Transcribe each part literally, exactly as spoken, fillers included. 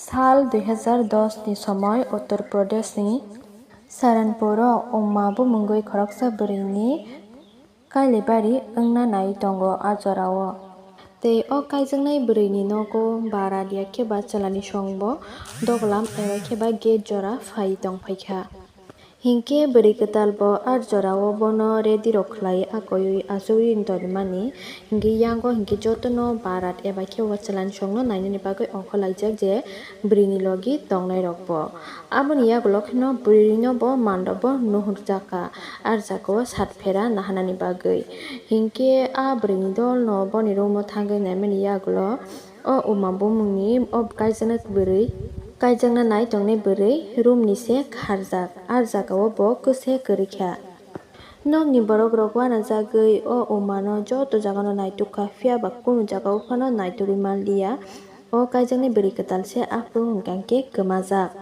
Sal dui hazar dos ni somoi Uttar Pradesh ni Saranpur o Uma bumungwi khoroksa bwrwi ni kailebari wngna nai tongo a jorao. Tei o kaijaknai bwrwi ni nogo bara liya khe ba chwla ni song bo doglam eba khe ba gate jora phai tong phaikha. Hinkhe bwrwi kwtal bo a jorao bono ready rok khlai akoiwi achugwi wng tongmani. Hinkhe yango hinkhe jotono barat eba khe o chwla ni songno nainani bagwi ongkhorlaijak je bwrwi ni logi tongnai rok bo. Aboni yagulo kheno bwrwi no bo mandop bo nuhurjak kha, a jagao sat phera naharnani bagwi. Hinkhe a bwrwi ni dol no boni room o thangwi naimani yagulo O Uma bumungni o kaijakna bwrwi, kaijakna nai tongnai bwrwi room ni se kharjak, a jagao bo kwse kwrwi kha. Nokni borok rok uanajagwi o Uma no joto jagano naituk kha, phiya ba kunu jagao phano naitugwi manliya. O kaijaknai bwrwi kwtal se aphuru hwnkhe kwmajak.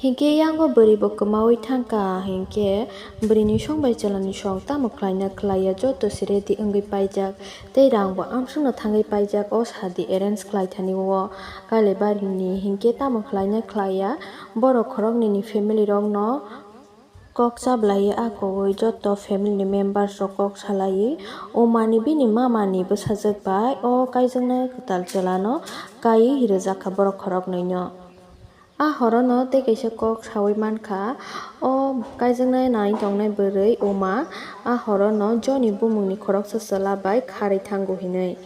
Hinkhe yango bwrwi bo kwmaui thangkha, hinkhe bwrwini song bai chwlani song tamo khlaina khlaiya joto se ready wngwi paijak, tei rang bo amsukno thangwi paijak o sadi arrange khlaithani o Kailaibari ni, hinkhe tamo khlaina khlaiya borok khoroknwi ni family rokno kok chablaiwi akoui joto family ni members rok kok salaiwi Umani bini mama ni bwsajwk bai o kaijaknai kwtal chwlano kaiwi rwjakha borok khoroknwi no. A horono tei kaisa kok saui mankha, o kaijaknai nai tongnai bwrwi Uma a horono Joni bumungni khoroksa chwla bai kharwi thango hinwi.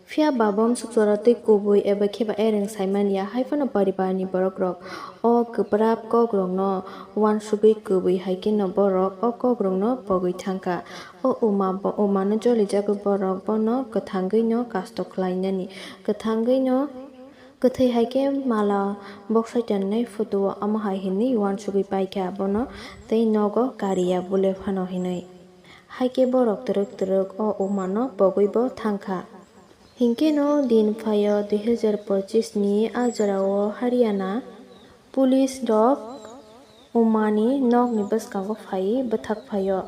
Phiya ba bomsok jora twi kubui eba khe ba ereng saimanya, hai phano paribarni borokrok o kwprap kokrokno uansugwi kubui hai kheno borok o kokrokno pogwi thangkha. O Uma bo, Umano jolijagwi borok bono kwthangwino kasto khlainani, kwthangwino Kwthwi hai khe mala boksa tongnai photo o omo hai hinwi uansugwi paikha bono tei nogo kariya bule phano hinwi. Hai khe borok twrwk twrwk o Umano pogwi bo thangkha. Hinkhe no din phaio dui hazar pochis ni a jorao Haryana police rok Umani nokni bwskango phaiwi bwthak phaio.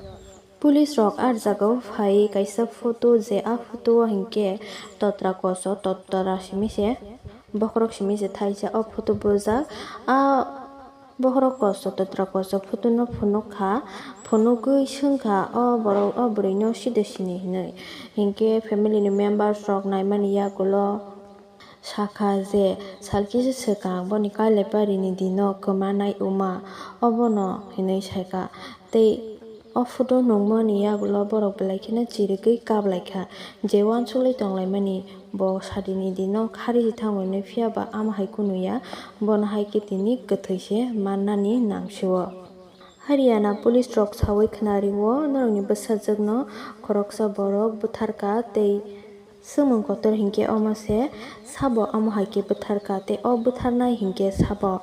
Police rok a jagao phai kaisa photo, je a photo o hinkhe totra koso, totra simi se, bokhorok simi se thaisa o photo bujak. A bokhorok koso, totra koso photo no phunuk kha, phunugwi swngkha o borok, o bwrwi no side sini hinwi. Hinkhe family ni members rok naimani yagulo. Sakha je, salkisa swkang boni Kailaibari ni dino kwmanai Uma, obono hinwi saikha. Tei o photo nukmani yagulo borok belai kheno chirigwi kaplaikha, je uansugwi tonglaimani bo sadini dino kharwi thangwi hinwi, phiya ba amo hai kunuya, bono hai khe tini kwthwi se mannani nangsio. Haryana police rok saui khnario, norokni bwsajwkno khoroksa borok bwtharkha tei swngmung kotor hinkhe omo se sabo, omo hai khe bwtharkha tei o bwtharnai hinkhe sabo.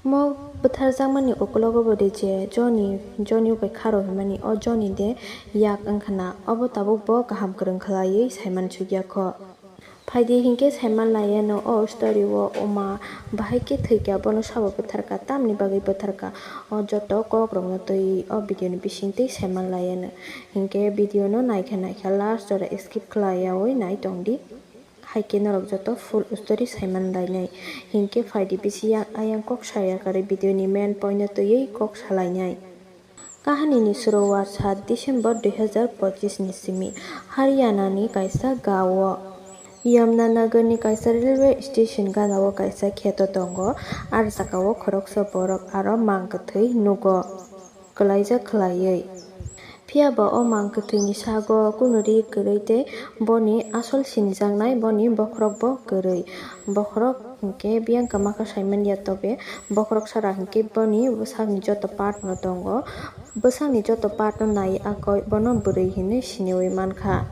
Mo bwtharjakmani ukulogo bo rije Joni, Joni bai kharo himani, o Joni de yak wngkhana, obo tabuk bo kaham kwrwng khlaiwi saimansukya kho. Phaidi hinkhe saimanlaiya no o story o Uma bahai khe thwikha, bono sabo bwtharkha, tamni bagwi bwtharkha, o joto kokrokno twi o video ni bisingtwi saimanlaiya no. Hinkhe video no naikha naikha last jora skip khlaiyaui nai tongdi. Hai khe norok joto full story saimanlainai. Hinkhe phaidi bisi yang ayang kok saya kwrwi video ni main point no twiwi kok salainai. Kahani ni suruwat sat December dui hazar pochis ni simi Haryana ni kaisa gao. Yamuna Nagar ni kaisa railway station gana o kaisa kheto tongo, a jagao khoroksa borok aro mang kwthwi nugo kwlaijak khwlaiwi. Phiya ba o mang kwthwini sago kunu ri kwrwi tei boni asol sinijaknai boni bokhorok bo kwrwi. Bokhorok hinkhe biyang kwma khe saimanya tobe, bokhorok sara hinkhe boni bwsakni joto part no tongo, bwsakni joto part no nai akoi bono bwrwi hinwi siniwi mankha.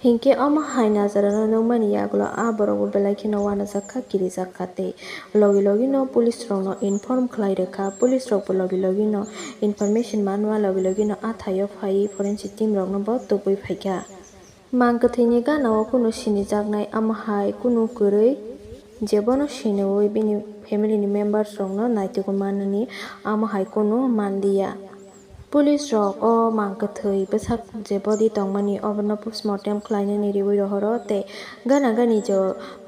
Hinkhe omo hai najarano nukmani yagulo a borok bo belai kheno uanajak kha, kirijak kha tei logi logi no police rokno inform khlai rwkha. Police rok bo logi logi no information manma logi logi no a thaio phaiwi forensic team rokno bo tubui phaikha. Mang kwthwini gana o kunu sinijaknai, amo hai kunu kwrwi je bono siniwi bini family ni members rokno naitugwi manani, amo hai kunu manliya. Police rok o mang kwthwi bwsak je body tongmani obono postmortem khlainani riwi rohoro tei gana gani je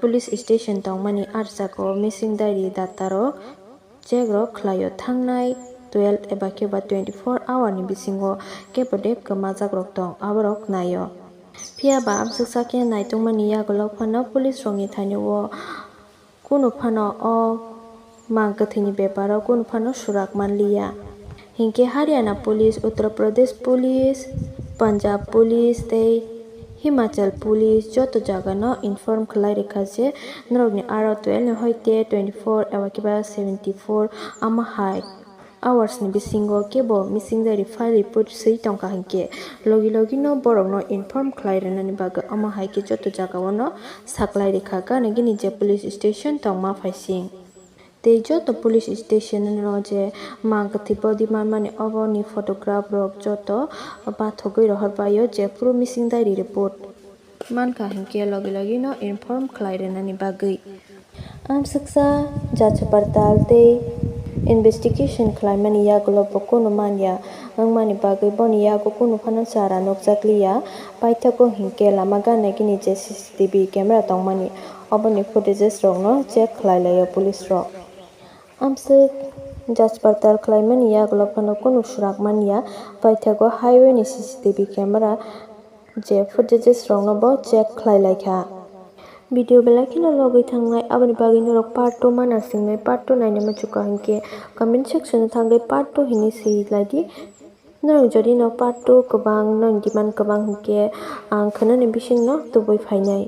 police station tongmani archak o missing diary data rok check rok khlaio. Thangnai twelve eba khe ba twenty four hour ni bisingo kebo dek kwmajak rok tong aborok naio. Phiya ba amsuksa khe naitungmani yagulo phano police rokni thani o kunu phano o mang kwthwini beparo kunu phano surak manliya. Hinkhe Haryana Police, Uttar Pradesh Police, Punjab Police tei Himachal Police joto jagano inform khlai rikha je norokni aro twelve ni hoite twenty four eba kiba seventy four ama hai hours ni bisingo kebo missing diary file report swi tongkha hinkhe logi logi no borok no inform khlai rwnani bagwi omo hai khe joto jaga o no saklai rikha gana gini je police station tongma phaising. Tei joto police station no je mang kwthwi body manmani obo ni photograph rok joto pathogwi rohor bai o je phuru missing diary report mankha hinkhe logi logi no inform khlai rwnani bagwi. Amsuksa jachapar tal tei investigation khlaimani yagulo bo kunu manya wngmani bagwi boni yago kunu phano chara nukjakliya. Paithago hinkhe lama gana gini je C C T V camera tongmani oboni footages rokno check khlai laio police rok. Amswk jachpartal khlaimani yagulo phano kunu swrak manya, paithago highway ni C C T V camera je footages rokno bo check khlai laikha. Video belai kheno logwi thangnai, aboni bagwi norok part two ma nasingnai, part two naina muchukha hinkhe comment section o thangwi part two hinwi swi laidi. Norok jodi no part two kwbang no demand kwbang hinkhe ang khwnani bisingno tubui phainai.